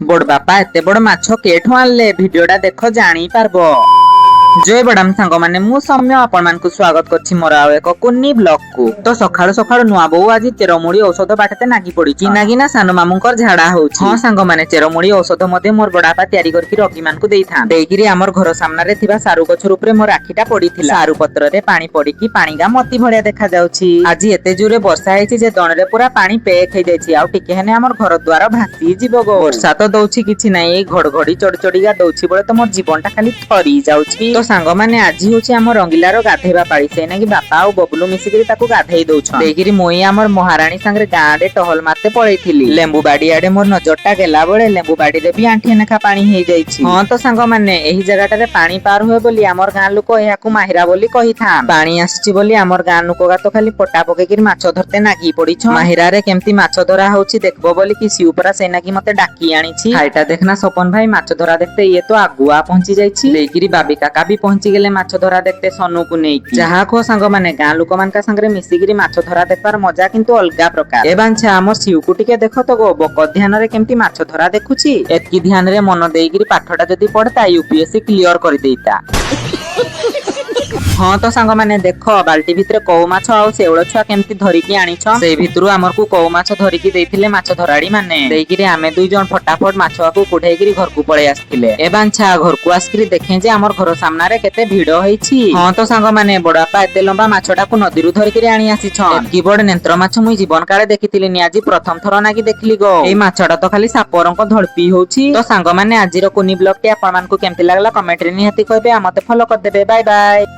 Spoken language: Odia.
ବଡ ବାପା ଏତେ ବଡ ମାଛ କେଠୁ ଆଣିଲେ? ଭିଡିଓଟା ଦେଖ, ଜାଣି ପାରବ। ଜୟ ବଡାମ ସାଙ୍ଗମାନେ, ମୁଁ ସୌମ୍ୟ ଆପଣମାନଙ୍କୁ ସ୍ୱାଗତ କରୁଛି ମୋର ଆଉ ଏକ କୁନି ବ୍ଲଗ କୁ। ତ ସକାଳୁ ସକାଳୁ ନୂଆ ବୋଉ ଆଜି ଚେରମୂଳି ଔଷଧ ବାଟତେ ନାଗି ପଡିଛି। ନାଗି ନା ସାନ ମାମୁଙ୍କର ଝାଡା ହଉଛି। ହଁ ସାଙ୍ଗମାନେ, ଚେରମୂଳି ଔଷଧ ମଧ୍ୟ ମୋର ବଡାପା ତିଆରି କରିକି ରୋଗୀ ମାନଙ୍କୁ ଦେଇଥାନ୍ତି। ଦେଇକିରି ଆମର ଘର ସାମ୍ନାରେ ଥିବା ସାରୁ ଗଛ ଉପରେ ମୋର ଆଖିଟା ପଡିଥିଲା। ସାରୁ ପତ୍ରରେ ପାଣି ପଡିକି ପାଣିଗା ମତି ଭଳିଆ ଦେଖାଯାଉଛି। ଆଜି ଏତେ ଜୋରେ ବର୍ଷା ହେଇଛି ଯେ ଦଣରେ ପୁରା ପାଣି ପେକ୍ ହେଇଯାଇଛି। ଆଉ ଟିକେ ହେନେ ଆମର ଘର ଦ୍ୱାର ଭାସି ଯିବ ଗୋ। ବର୍ଷା ତ ଦଉଛି କିଛି ନାହିଁ, ଏଇ ଘଡଘଡି ଚଡଚଡିକା ଦଉଛି ବୋଲେ ତ ମୋର ଜୀବନଟା ଖାଲି ଥରି ଯାଉଛି। ତ ସାଙ୍ଗମାନେ, ଆଜି ହଉଛି ଆମ ରଙ୍ଗିଲାର ଗାଧେଇବା ପାଳି। ସେଇ ନାଗି ବାପା ଆଉ ବବୁଲୁ ମିଶିକିରି ତାକୁ ଗାଧେଇ ଦଉଛନ୍। ଦେଇକିରି ମୁଇଁ ଆମର ମହାରାଣୀ ସାଙ୍ଗରେ ଗାଁରେ ଟହଲ ମାରତେ ପଳେଇଥିଲି। ଲେମ୍ବୁ ବାଡି ଆଡେ ମୋର ନଜରଟା ଗଲା ବେଳେ ଲେମ୍ବୁ ବାଡିରେ ବି ଆଣ୍ଠିଏ ନେଖା ପାଣି ହେଇଯାଇଛି। ହଁ ତ ସାଙ୍ଗମାନେ, ଏହି ଜାଗାଟାରେ ପାଣି ପାର ହୁଏ ବୋଲି ଆମର ଗାଁ ଲୋକ ଏହାକୁ ମାହିରା ବୋଲି କହିଥାନ୍। ପାଣି ଆସିଛି ବୋଲି ଆମର ଗାଁ ଲୋକ ତ ଖାଲି ପଟା ପକେଇକିରି ମାଛ ଧରତେ ନାଗି ପଡିଛ। ମାହିରାରେ କେମିତି ମାଛ ଧରା ହଉଛି ଦେଖବ ବୋଲି କି ସିଉ ପରା ସେଇ ନାଗି ମତେ ଡାକି ଆଣିଛି। ହାଇଟା ଦେଖନା ସପନ ଭାଇ, ମାଛ ଧରା ଦେଖତେ ଇଏ ତ ଆଗୁଆ ପହଞ୍ଚି ଯାଇଛି। ଦେଇକିରି ବାବି କାକା ବି ପହଞ୍ଚି ଗଲେ ମାଛ ଧରା ଦେଖତେ ସନୁକୁ ନେଇକି। ଯାହା କୁହ ସାଙ୍ଗମାନେ, ଗାଁ ଲୋକମାନଙ୍କ ସାଙ୍ଗରେ ମିଶିକିରି ମାଛ ଧରା ଦେଖବାର ମଜା କିନ୍ତୁ ଅଲଗା ପ୍ରକାର। ଏ ବାଞ୍ଛା, ଆମର ସିଉକୁ ଟିକେ ଦେଖ ତ ଗୋ, ବକ ଧ୍ୟାନରେ କେମିତି ମାଛ ଧରା ଦେଖୁଛି। ଏତକି ଧ୍ୟାନରେ ମନ ଦେଇକିରି ପାଠଟା ଯଦି ପଢତା, ୟୁପିଏସସି କ୍ଲିୟର କରିଦେଇତା। ହଁ ତ ସାଙ୍ଗମାନେ, ଦେଖ ବାଲ୍ଟି ଭିତରେ କଉ ମାଛ ଆଉ ଶେଉଳ ଛୁଆ କେମିତି ଧରିକି ଆଣିଛ। ସେଇ ଭିତରୁ ଆମକୁ କଉ ମାଛ ଧରିକି ଦେଇଥିଲେ ମାଛ ଧରାଡି ମାନେ। ଦେଇକିରି ଆମେ ଦୁଇ ଜଣ ଫଟାଫଟ ମାଛକୁ କୁଢେଇକିରି ଘରକୁ ପଳେଇ ଆସିଥିଲେ। ଏ ବାଞ୍ଛା, ଘରକୁ ଆସିକିରି ଦେଖେ ଯେ ଆମର ଘର ସାମ୍ନାରେ କେତେ ଭିଡ ହେଇଛି। ହଁ ତ ସାଙ୍ଗମାନେ, ବଡବାପା ଏତେ ଲମ୍ବା ମାଛଟାକୁ ନଦୀରୁ ଧରିକିରି ଆଣି ଆସିଛନ୍। ଏତକି ବଡ ନେତ୍ର ମାଛ ମୁଇଁ ଜୀବନ କାଳେ ଦେଖିଥିଲିନି, ଆଜି ପ୍ରଥମ ଥର ନାଗି ଦେଖିଲି ଗୋ। ଏଇ ମାଛଟା ତ ଖାଲି ସାପରଙ୍କ ଧଳପି ହଉଛି। ତ ସାଙ୍ଗମାନେ, ଆଜିର କୁନି ବ୍ଲଗ ଟି ଆପଣମାନଙ୍କୁ କେମିତି ଲାଗିଲା, କମେଣ୍ଟରେ ନିହାତି କହିବେ ଆଉ ମତେ ଫଲୋ କରିଦେବେ। Bye bye.